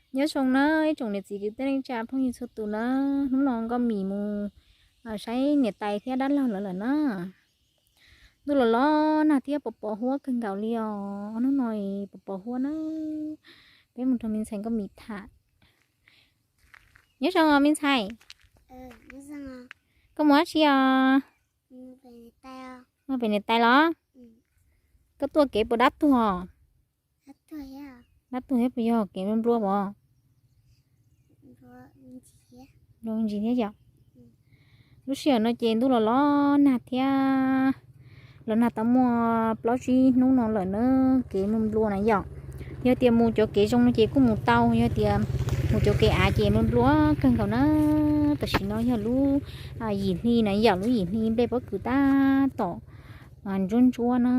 Nyob zoo na ib tsoom niam txiv kwv tij neej tsa phooj ywg txhua tus na, hnub no Nkauj Mim mus saib niam tais thiab dab laug lawv lawm na. Ntuj los los nag thiab pos pos huab kawg nkaus li os, hnub no pos pos huab na. Peb mus nrog me ntxhais Nkauj Mim tham. Nyob zoo os me ntxhais. Koj mus dab tsi os? Mus pem niam tais los? Koj tuaj kev puas dab tuag? Dab tuag thiab puas yog kev nplua nplua pos? Nplua ntsis thiab yom. Lub sij hawm no ces ntuj los los nag thiab, los nag tau muaj plaub tsib hnub no lawm na, kev nplua nplua na yom. Yog tias mus cov kev zoo no ces kuj mus tau, yog tias mus cov kev av ces nplua nplua kawg nkaus na. Tam sim no yog lub yim hli na yom, lub yim hli nplej pob kws tab tom ntsuab ntsuab na.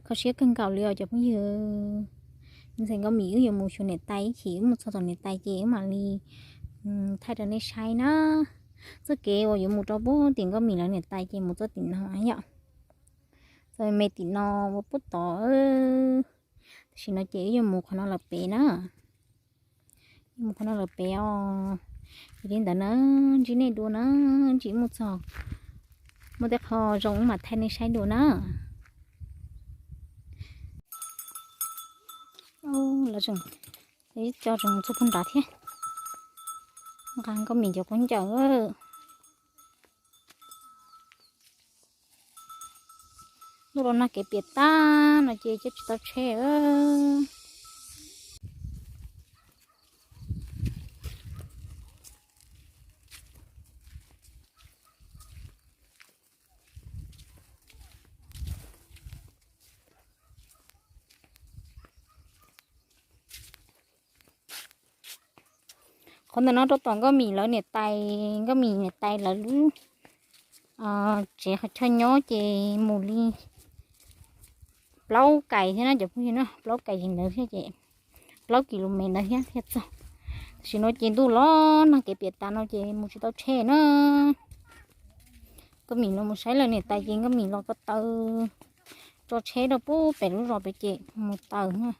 Kho siab kawg nkaus li os cov phooj ywg. Me ntxhais Nkauj Mim wb yuav mus xyuas niam tais ib chim, wb mus txog tom niam tais ces wb mam li thaij rau nej saib na. Txoj kev uas yuav mus rau puag tim Nkauj Mim lawv niam tais ces mus txoj tim no yom. Txoj me tim no ua puag tod. Tam sim no ces wb yuav mus qhov no lawm pem na. Mus qhov no lawm pem os. Yog li ntawd na, ntsib nej dua na, ntsib mus txog muaj tej qho zoo wb mam thaij nej saib dua na. Lawv tseem, ib co tseem txog puag nrad thiab. Nqa Nkauj Mim cov khaub ncaws. Ntuj los nag kev piam tag no ces caij tsis tau tsheb. Qhov ntawm no rau tom Nkauj Mim lawv niam tais, Nkauj Mim niam tais lawv lub tsev qhov chaw nyob ces mus li plaub kais thiab na cov phooj ywg na, plaub kais ntawd thiab ces plaub kilomev ntawd thiab thiaj txog. Tam sim no ces ntuj los nag kev piam tas no ces mus tsis tau tsheb na. Nkauj Mim los mus saib lawv niam tais ces Nkauj Mim los ko taw tso tsheb rau puag pem lub zos pem ces mus taws na.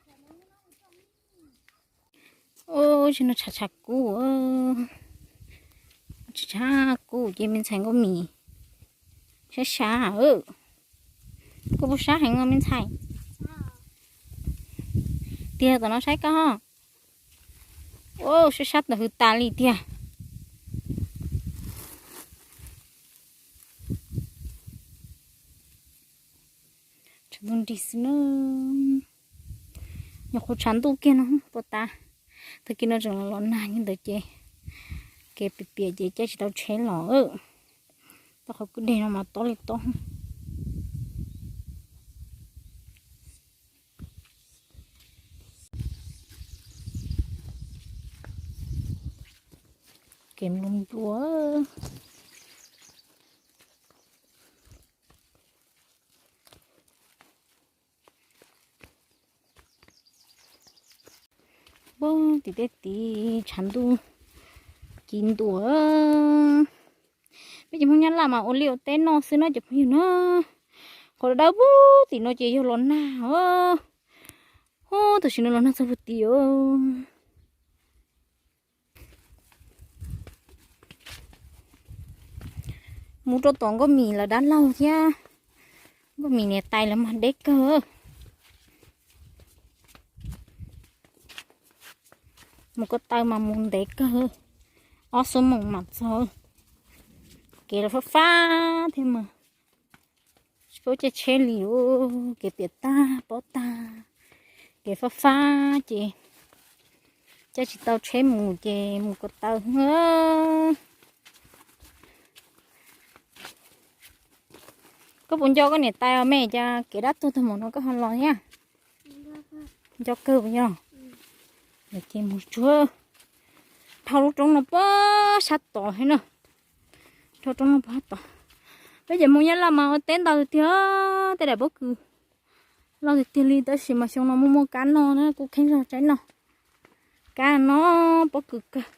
Ub, tsis no tshav tshav kub, tshav tshav kub ces me ntxhais Nkauj Mim sab sab. Koj puas sab heev os me ntxhais? Tiag tom no saib koj ho. Ub, sab sab tawm hws tas li tiag. Tshav ntuj nrig xwb na. Nyuam qhuav tshav ntuj kiag no puas tas. Tag kis no tseem los los nag li ntawd ces kev piam piam ces caij tsis tau tsheb los. Tau qhov kwj deg no mas tob li tob. Kev nplua nplua. Ub, tim tej tid tshav ntuj ci ntua. Peb cov Hmoob Nyab Laj mas ua liaj ua teb noj xwb na cov phooj ywg na. Qhov dawb pug tim no ces yog los nag os. Ub, tam sim no los nag txog pug tim os. Mus rau tom Nkauj Mim lawv dab laug thiab Nkauj Mim niam tais lawv mas deb kawg. Mus ko taw mas mus ntev kawg, ob xuab moos mam txog. Kev los fab fab thiab mas tsis paub caij tsheb li, kev piam tag pob tag, kev fab fab ces caij tsis tau tsheb mus ces mus ko taw. Koj puas nco koj niam tais os me, cas kev dab tuag tag mus no koj ho los thiab? Nco kawg puas yog? Ces mus tsuag dhau lub roob no puag sab tod thiab na. Dhau roob no puag sab tod. Peb cov Hmoob Nyab Laj mas ua teb ntau tiag, tej daim pob kws loj tiag tiag li, tab sis mas xyoo no muaj muaj kab noj na, kuj kheev zog tsaib noj. Kab no pob kws kawg.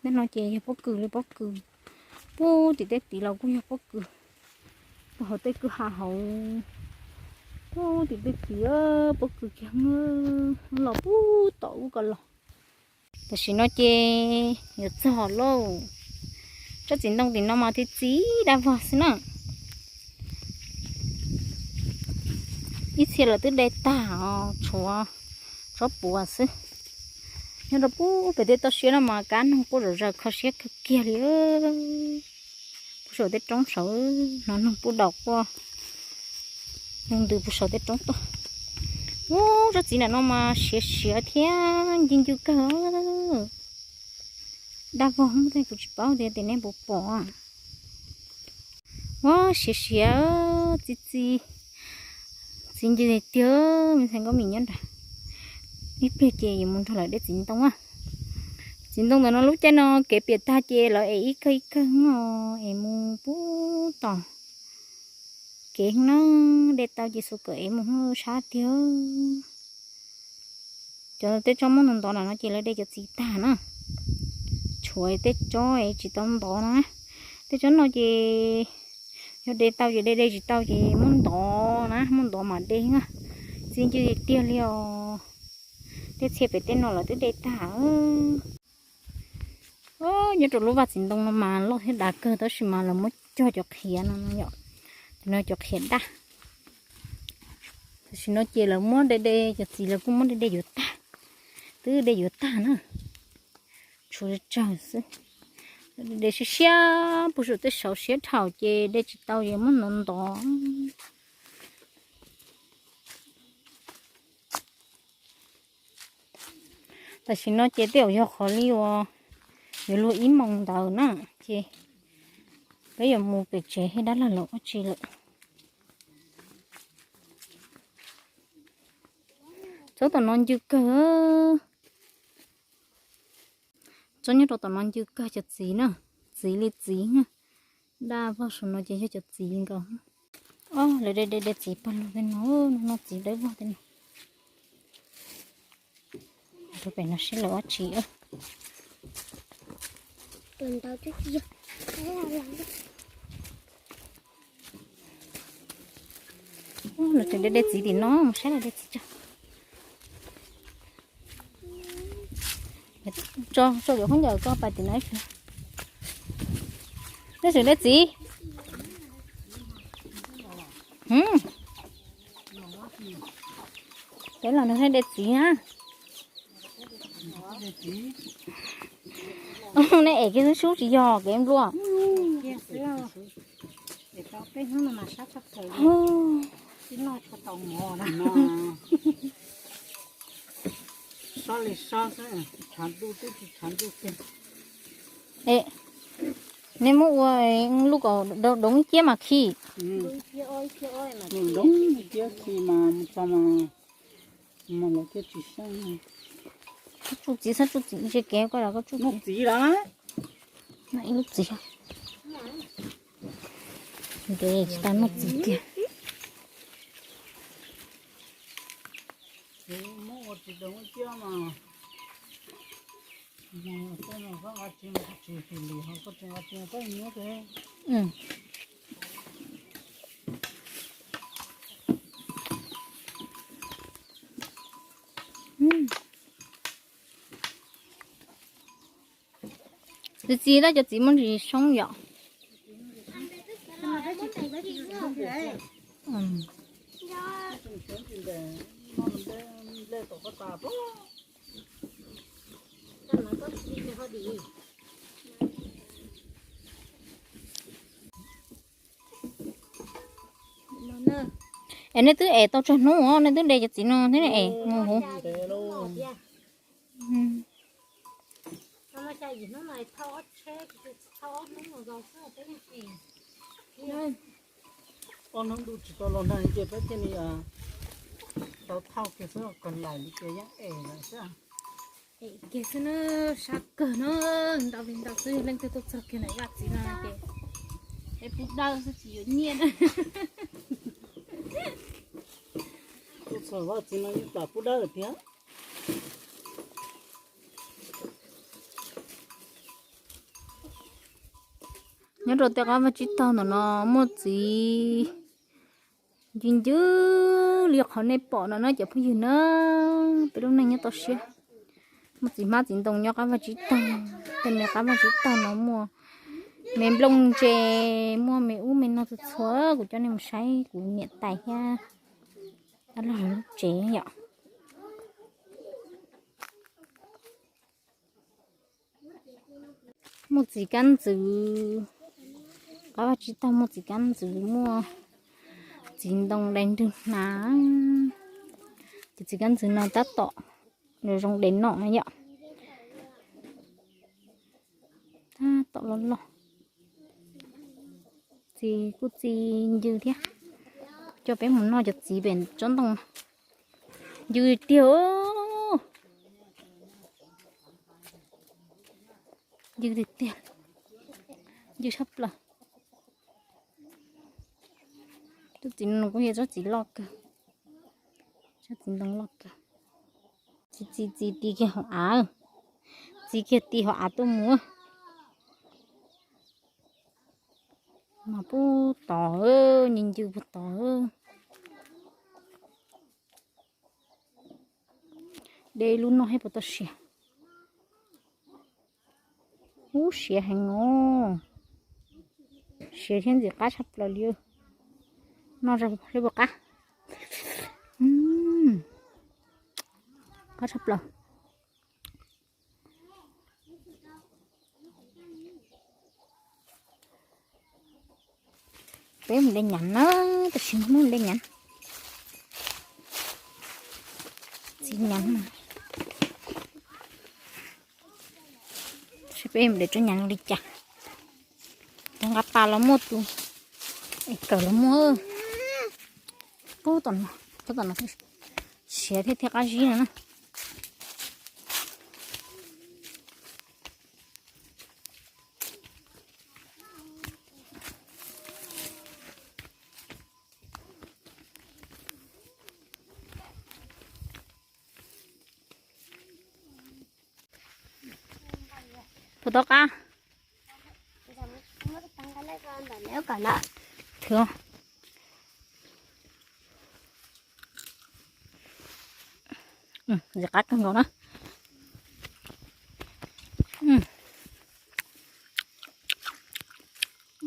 Tej no ces yog pob kws li pob kws. Puag tim tej tid los kuj yog pob kws. Puag hauv tej kwj ha hauv Ub, tim tej txiv pob kws kiag los pub tom ub ko los. Tam sim no ces yuav txog lauj. Tsob txiv ntoo tim no mas txiv txiv dab vog xwb na. Ib txhia lawv twb de tag os, tshuav tsob puav xwb. Nyob rau pub pem tej toj siab no mas kab noog quaj zom zaws kho siab kawg kiag li. Pub saum tej roob saud, hnov noog pub daus quaj ntws pub saum tej roob tuaj. Ub, tsob txiv ntawm no mas siav siav thiab ncw ncw kawg. Dab vog tej kuv tsis paub tias nej puas pom. Ua siav siav, txiv txiv, txiv ncw tiag tiag, me ntxhais Nkauj Mim nyob nrad. Ib pliag ces yuav mus nrog lawv de txiv ntoo a. Txiv ntoo ntawm no lub caij no kev piam tag ces lawv ev ib kawg ib kawg os, ev mus pub tom kev na. De tau ces xu kom ev mus sab tiag. Cov tej tsob muab ntov ntov no ces lawv de cov txiv tag na. Tshuav tej tsob es tsis tau ntov na. Tej tsob no ces yog de tau ces de, de tsis tau ces muab ntov na, muab ntov mam de na. Txiv ncw tiag tiag li os. Tej txhia pem tej no lawv twb de tag. Nyob rau lub vaj txiv ntoo no mas loj thiab dav kawg tab sis mas lawv muab cog cov qhiav no yom. Cov no cov qhiav daj. Tam sim no ces lawv muab de de cov txiv lawv kuj muab de de yuav tag. Twb de yuav tag na. Tshuav tsawg xwb. De siab siab puag saum tej saud siab dhau ces de tsis tau ces muab ntov ntov. Tam sim no ces tej zaum yog qhov li uas yuav luag ib moos ntawd na, ces peb yuav mus pem tsev thiab dab laug lawv ua tsi lawm. Tsob tom no ncw kawg. Tsob nyob rau tom no ncw kawg cov txiv na, txiv li txiv na. Daj vog saum no ces yog cov txiv nkaus. Os, lawv de de de txiv pawg lug tej no, no txiv dawb vog tej no. Rau pem no seb lawv ua tsi. Lawv tseem de de txiv tim no, mus saib lawv de txiv tso. Tso, tso yuav khaub ncaws koj pais tim no ib pliag. Nej tseem de txiv? Peb los nws thiaj de txiv na. Nej ev kiag xub xub tsis yog kev nplua. Nej muab ua lub kom doov ib ciab mas khi. Tsuj txiv, txhob tsuj txiv, ntsia kev koj los koj tsuj txiv. Ib lub txiv. Ntev tsis tau noj txiv tiag. Txiv txiv, cov txiv muaj ntsis soob yom. Es nej twb ev tau tsawg hnub os, nej twb de cov txiv no thiab nej ev mus huv. Ob hnub ntuj tsis tau los nag ces peb thiaj li tau thauj kiag xwb, kawg lais li ces yeej ev lawm xwb. Ev kiag xwb na, sab kawg na, ntau li ntau xwb, leej twg tuaj txog kiag ntawm vaj txiv no ces peb pub dawb xwb tsis yuav nyiaj na. Tuaj txog vaj txiv no yeej plam pub dawb lawm thiab. Nyob rau tej qab vaj tsib taug ntawm no muaj txiv Ncw ncw li qhov nej pom no na cov phooj ywg na, peb lub neej nyob toj siab. Muaj txiv hmab txiv ntoo nyob qab vaj tsib taug, tej me qab vaj tsib taug no muaj me nplooj ntse, muaj me ub me no txhua txhua, kuv coj nej mus saib kuv niam tais thiab dab laug lub tsev yom. Muaj txiv kab ntxwv, qab vaj tsib taug muaj txiv kab ntxwv, muaj txiv ntoo dai nrwg hnav. Ces txiv kab ntxwv no tab tom zoo de noj na yom. Tab tom loj loj. Txiv kuj txiv ncw thiab. Coj peb mus noj cov txiv pem tsob ntoo. Ncw tiag, ncw tiag tiag, ncw tshaj plaws. Tsob txiv no kuj yog tsob txiv loj kawg, tsob txiv ntoo loj kawg. Txiv txiv txiv ti kiag hauv av, txiv kiag ti hauv av tuaj mus. Mas puag tod, ncw ncw puag tod. De lub noj thiab puas tau siav? Ub, siav heev os. Siav thiab ntxim qab tshaj plaws li. Noj zoo li puas qab. Qab tshaj plaws. Peb mus de nyav na, tam sim no mus de nyav. Txiv nyav, seb peb mus de tsob nyav li cas. Tus nqa pas los muaj, tus es kawm los muaj. Pub tom no, pub tom no siav thiab thiaj qab zib no na. Puas tau qab? Thwv. Ntxim qab kawg nkaus na.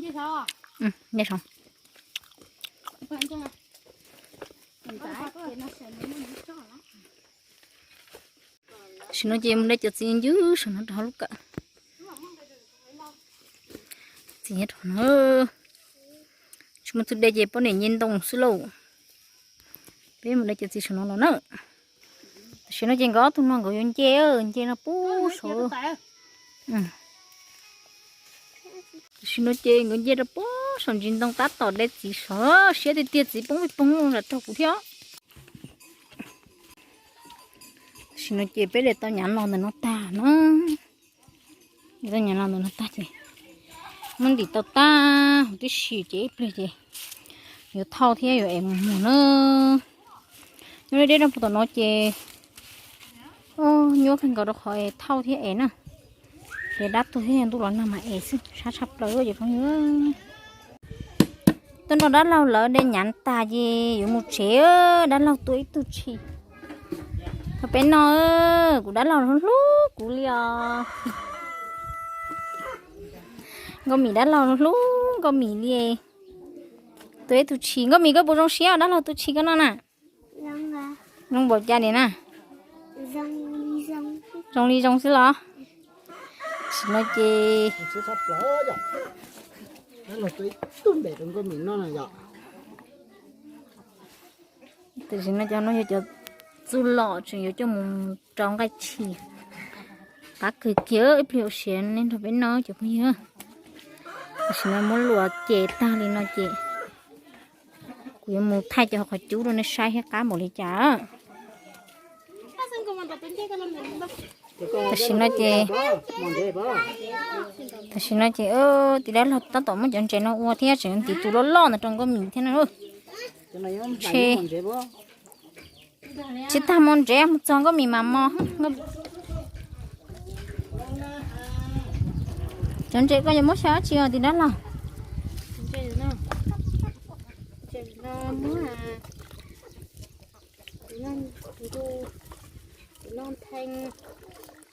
Nce saud. Tam sim no ces mus de cov txiv ncw saum no rau hauv lub kawm. Txiv nyob rau no. Tsis muaj txuj de ces poj niam nce ntoo xwb lauj. Peb mus de cov txiv saum no los na. Tam sim no ces nkawd ob tug no nkawd yuav nce, nce no puag saud. Tam sim no ces nkawd nce rau puag saum ntsis ntoo tab tom de txiv sov siab tiag tiag, txiv poob pig poob los rau kuv thiab. Tam sim no ces peb de tau nyav los ntawm no tag no. De tau nyav los ntawm no tag ces muab ntim tau tag huv tib si ces ib pliag ces yuav thauj thiab yuav es mus muag na. Nyuaj deb deb rau puag tom no ces nyuaj kawg nkaus rau qhov es thauj thiab es na. Ces dab tuag thiab ntuj los nag mas es xwb, sab tshaj plaws ces phooj ywg. Tuaj nrog dab laug lawv de nyav tag ces yuav mus tsev, dab laug tua ib tug tshis rau peb noj. Kuv dab laug hlub hlub kuv li os. Nkauj Mim dab laug hlub Nkauj Mim li. Tua ib tug tshis, Nkauj Mim koj puas zoo siab dab laug tua tshis koj noj na? Zoo npaum cas li na? Zoo li zoo xwb los? Tam sim no ces tam sim no cov no yog cov txuj lom tseem yuav coj mus rau nqaij tshis. Qab kawg kiag, ib pliag ua siav nej nrog peb noj cov phooj ywg. Tam sim no muab luam ces tag li no ces kuv yuav mus thaij cov qhov cub rau nej saib thiab qab npaum li cas. Tam sim no ces, tam sim no ces tiv dab laug tab tom muab cov ntses no ua thiab tseem ntim tus loj loj ntawd rau Nkauj Mim thiab na. Ntshe tsis tag mos ntsev, mus txog Nkauj Mim mas mos. Cov ntses koj yuav muab xyaw dab tsi os tiv dab laug? Muab tus no ntu, tus no nthee,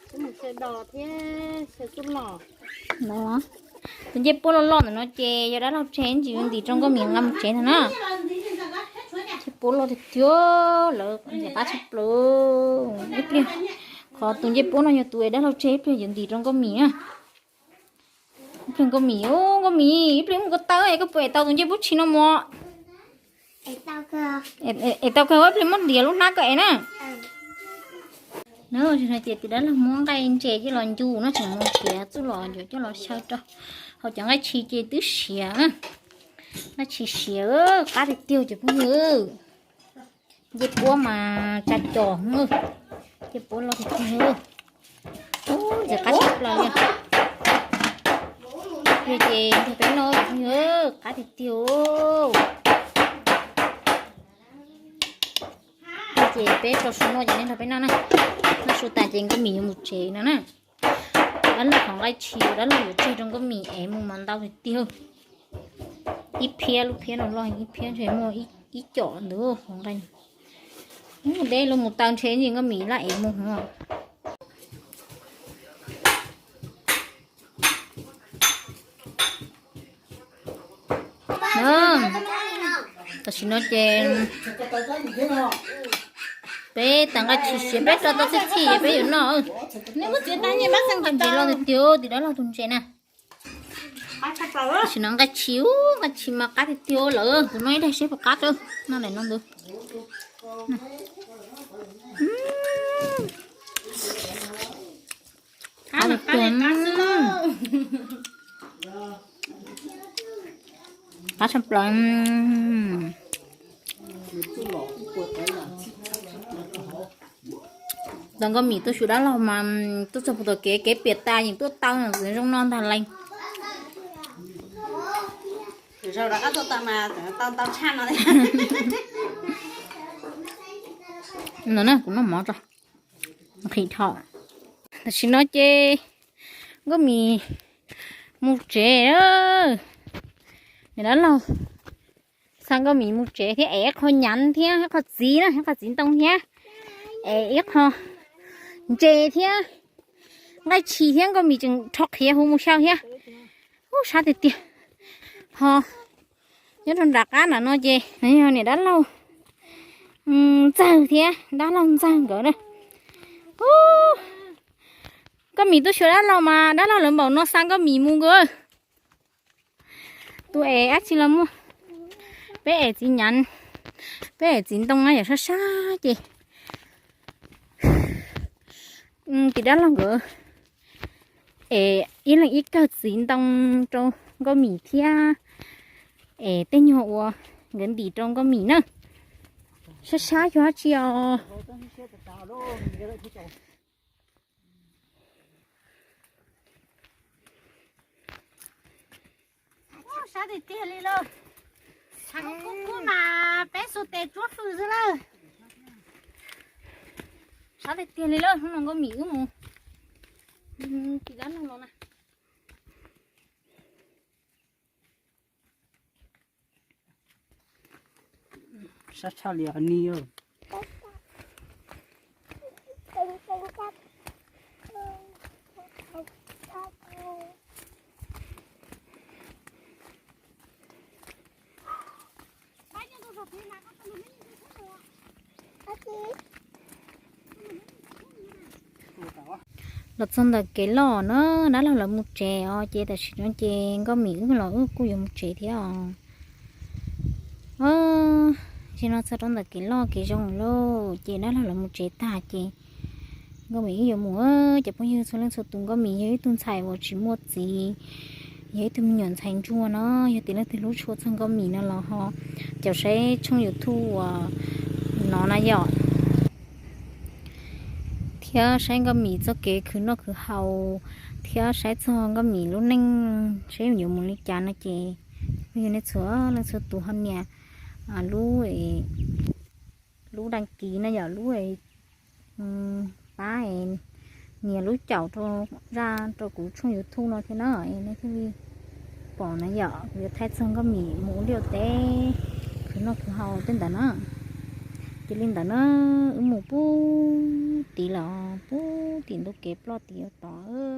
xyaw mus xyaw dos thiab xyaw txuj lom. Tus ncej puab loj loj ntawm no ces yog dab laug tseg ntsis yuav ntim rau Nkauj Mim nqa mus tsev ntag na. Ncej puab loj tiag tiag, lawv qab tshaj plaws. Ib pliag, qhov tus ncej puab no yog tus es dab laug tseg, ib pliag yuav ntim rau Nkauj Mim na. Ib pliag Nkauj Mim, Nkauj Mim, ib pliag mus ko taw es koj puas ev tau tus ncej puab tshis no mus? Ev tau kawg, ib pliag muab diav lub hnab koj ev na. Ces tus dab laug muab nqaij ntses coj los ncu no, tseem mus nrhiav txuj lom yuav coj los xyaw rau hauv cov nqaij tshis ces twb siav na. Nqaij tshis siav qab tiag tiag cov phooj ywg. Ncej puab mas tsa cos, ncej puab loj tiag tiag. Ub, ntxim qab tshaj plaws li. Yog ces nrog peb noj, qab tiag tiag. Ces peb tso su noj ces nej nrog peb noj na. Noj su tas ces Nkauj Mim yuav mus tsev no na. Dab laug qhov nqaij tshis dab laug yuav tseg rau Nkauj Mim ev mus mas ntau tiag tiag. Ib phiab, lub phiab no loj, ib phiab ntshe muaj ib com ntawd qhov nqaij. Deb los mus taw ntshe Nkauj Mim laj ev mus. Tam sim no ces peb tau nqaij tshis siav peb tso tau txhij txhij es peb yuav noj. Nqaij ntses loj tiag tiag, tim dab laug tus ntses na. Tam sim no nqaij tshis, nqaij tshis mas qab tiag tiag lawm, kuv noj ib daig seb puas qab rau. Noj daim no ntawd. Qab tiag tiag. Qab tshaj plaws. Tos Nkauj Mim tuaj xyuas dab laug mas tuaj txog puag tom kev, kev piam tas yeej tuaj tau, zoo no ntag leej. No na, kuv noj mov tso, nqhis dhau. Tam sim no ces Nkauj Mim mus tsev. Niam dab laug xa Nkauj Mim mus tsev thiab es ib qho nyav thiab ib qho txiv na, ib qho txiv ntoo thiab es ib qho ntses thiab nqaij tshis thiab, Nkauj Mim tseem rho qhiav huv mus xyaw thiab. Ub, sab tiag tiag. Ho nyob rau nram qab nram no ces yog niam dab laug Ntxawg thiab dab laug Ntxawg nkawd na. Ub, Nkauj Mim tuaj xyuas dab laug mas dab laug lawv npaum no xa Nkauj Mim mus nkawd. Tus es dab tsi los muaj. Peb es txiv nyav, peb es txiv ntoo na, yam sab sab ces tim dab laug nkawd es ib leeg ib kawg txiv ntoo rau Nkauj Mim thiab es tej nyuag uas nkawd ntim rau Nkauj Mim na. Sab sab xyov dab tsi os. Sab tiag tiag li lauj. Tshav kub kub mas peb xuas tes tsuab fws xwb lawm. Sab tiag tiag li lauj, hnub no Nkauj Mim wb mus tim dab laug no na. Sab tshaj li ni. Los txog ntawm kev loj na, dab laug lawv mus tsev os, ces tam sim no ces Nkauj Mim wb los wb kuj yuav mus tsev thiab os. Ces no txog rau ntawm kev loj kev zoo lauj, ces dab laug lawv mus tsev tag ces Nkauj Mim wb yuav mus. Cov phooj ywg txhua leej txhua tus, Nkauj Mim yog ib tug ntxhais uas tsis muaj txiv, yog ib tug me nyuam ntxhais ntsuag no, yog tias leej twg hlub tshua txog Nkauj Mim no los ho caum saib tshooj YouTube uas no na yom, thiab saib Nkauj Mim txoj kev khwv noj khwv haus, thiab saib txog Nkauj Mim lub neej saib yuav mus li cas no ces, phooj ywg nej txhua leej txhua tus ho nias lub, lub đăng ký no yom, lub pab, nias lub caum rau zaj rau kuv tshooj YouTube no thiab na, nej thiaj li pom na yom. Kuv yuav thaij txog Nkauj Mim mus ua liaj ua teb, khwv Noj khwv haus tej ntawd na. Ces li ntawd na, wb mus pub tid los pub tim ntug kev ploj tid yuav tod.